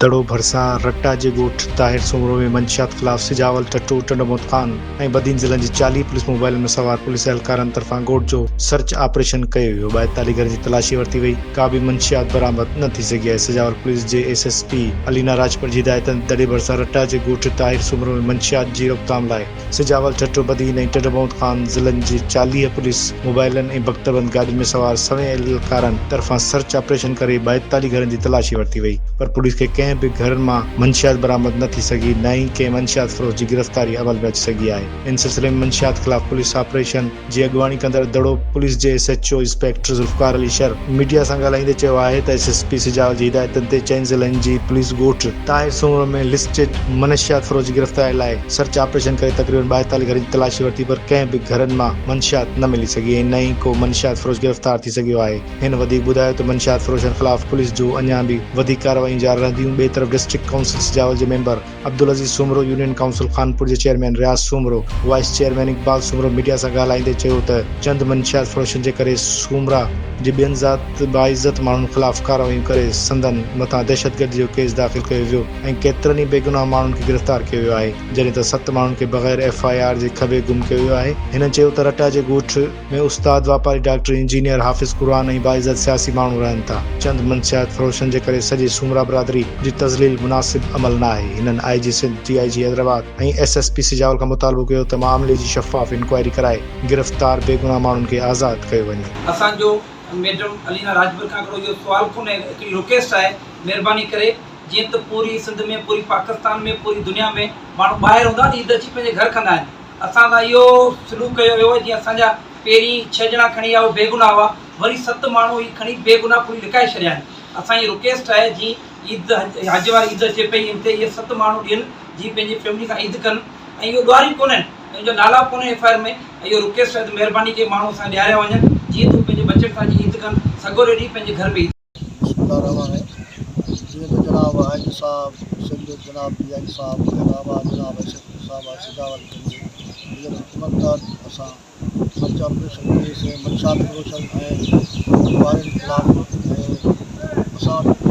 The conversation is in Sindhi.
دڙو ڀرسان رٽا جي ڳوٺ طاهر سومرو ۾ منشيات خلاف سجاول، ٺٽو، ٽنڊومحمد خان ۽ بدين ضلعن جي 40 پوليس موبائلن ۾ سوار پوليس اهلڪارن طرفان ڳوٺ جو سرچ آپريشن ڪيو ويو، 42 گهرن جي تلاشي ورتي وئي، ڪا به منشيات برآمد نه ٿي سگهي آهي، سجاول پوليس جي S S P Alina Rajpar جي هدايتن تي دڙي ڀرسان رٽا جي ڳوٺ طاهر سومرو ۾ منشيات جي روڪٿام لاء سجاول، ٺٽو، بدين ۽ ٽنڊو محمد خان ضلعن جي 40 پوليس موبائلن ۽ بڪتربند گاڏين ۾ سوار سوين اهلڪارن طرفان سرچ آپريشن ڪري 42 گهرن جي تلاشي ورتي وئي پر پوليس کي ڪنهن به گهرن مان منشيات برآمد نه ٿي سگهي نه ئي ڪنهن منشيات فروش جي گرفتاري عمل ۾ اچي سگهي آهي. ان سلسلي ۾ منشيات خلاف پوليس آپريشن جي اڳواڻي ڪندڙ دڙو پوليس جي S H O inspector Zulfiqar Ali Shar media سان ڳالهائيندي چيو آهي ته ايس ايس پي سجاول جي هدايتن تي چئن ضلعن جي پوليس ڳوٺ طاهر سومرو ۾ لسٽيڊ منشيات فروش جي گرفتاري لاء سرچ آپريشن ڪري تقريبن 42 گهرن جي تلاشي ورتي پر ڪنهن به گهرن مان منشيات نه ملي سگهي ۽ نه ئي ڪو منشيات فروش گرفتار ٿي سگهيو آهي هن وڌيڪ ٻڌايو ته منشيات فروشن خلاف پوليس جون اڃا به وڌيڪ ڪارروايون جاري رهنديون ٻئي طرف ڊسٽرڪٽ ڪائونسل سجاول جي member Abdul Aziz Soomro, union council Khanpur جي chairman Riaz Soomro, vice chairman Iqbal Soomro media سان ڳالهائيندي چيو ته چند منشيات فروشن جي ڪري سومرا جي ٻين ذات باعزت ماڻهن خلاف ڪارروايون ڪري سندن مٿان دهشتگردي جو ڪيس داخل ڪيو ويو ۽ ڪيترن ئي بيگناهه ماڻهن کي گرفتار ڪيو ويو آهي جڏهن ته ست ماڻهن کي بغير ايف I R جي کٻي گم ڪيو ويو آهي هنن چيو ته رٽا جي ڳوٺ ۾ استاد، واپاري، ڊاڪٽر، انجنيئر، حافظ قرآن ۽ باعزت سياسي ماڻهو رهن ٿا. چند منشيات فروشن جي ڪري سڄي سومرا برادري جي تذليل مناسب عمل نه آهي. هنن I G Sindh, D I G Hyderabad ۽ S S P Sujawal کان مطالبو ڪيو ته معاملي جي شفاف انڪوائري ڪرائي گرفتار بيگناهه ماڻهن کي آزاد ڪيو وڃي. اسان جو ميڊم علينا راڄپر کان هڪڙو اهو سوال ڪونهي هڪڙي رڪويسٽ آهي مهرباني ڪري جيئن ته پوري سنڌ ۾ پوري پاڪستان ۾ پوري دنيا ۾ ماڻهو ٻاهر هوندا آهن عيد اچي پنهنجي گهر ڪندا آهن اسان سان اهو سلوڪ ڪيو ويو آهي جيئن اسان جا پهرين ڇهه ڄڻا کڻي آيا اهي بيگناهه هئا وري ست ماڻهو هي کڻي بيگناهه پوري لڪائي ڇڏيا آهن اسان جي رڪويسٽ آهي جي عيد حج واري عيد اچي پئي ان تي اهي ست ماڻهو ڏين جي پنهنجي فيملي سان عيد ڪن ۽ اهو ڏوهاري ڪونهن ان جا نالا به ڪونهن ايف I R ۾ ۽ اهو رڪويسٽ آهي ته مهرباني ڪري ماڻهو اسان کي ڏياريا وڃن جيئن ته هو پنهنجي ٻچن سان اچي عيد ڪن سڳوري ڏينهن پنهنجي گهر ۾ عيد بسم الله الرحمٰن الرحيم جيئن ته جناب آء جي صاحب سنڌ جناب ڊي I جي صاحب حيدرآباد جناب ايس ايس پي صاحب سجاول پنهنجي مليل حڪمن تحت اسان سرچ آپريشن ڪيس منشيات فروشن ۽ ڏوهارين خلاف ۽ اسان وٽ.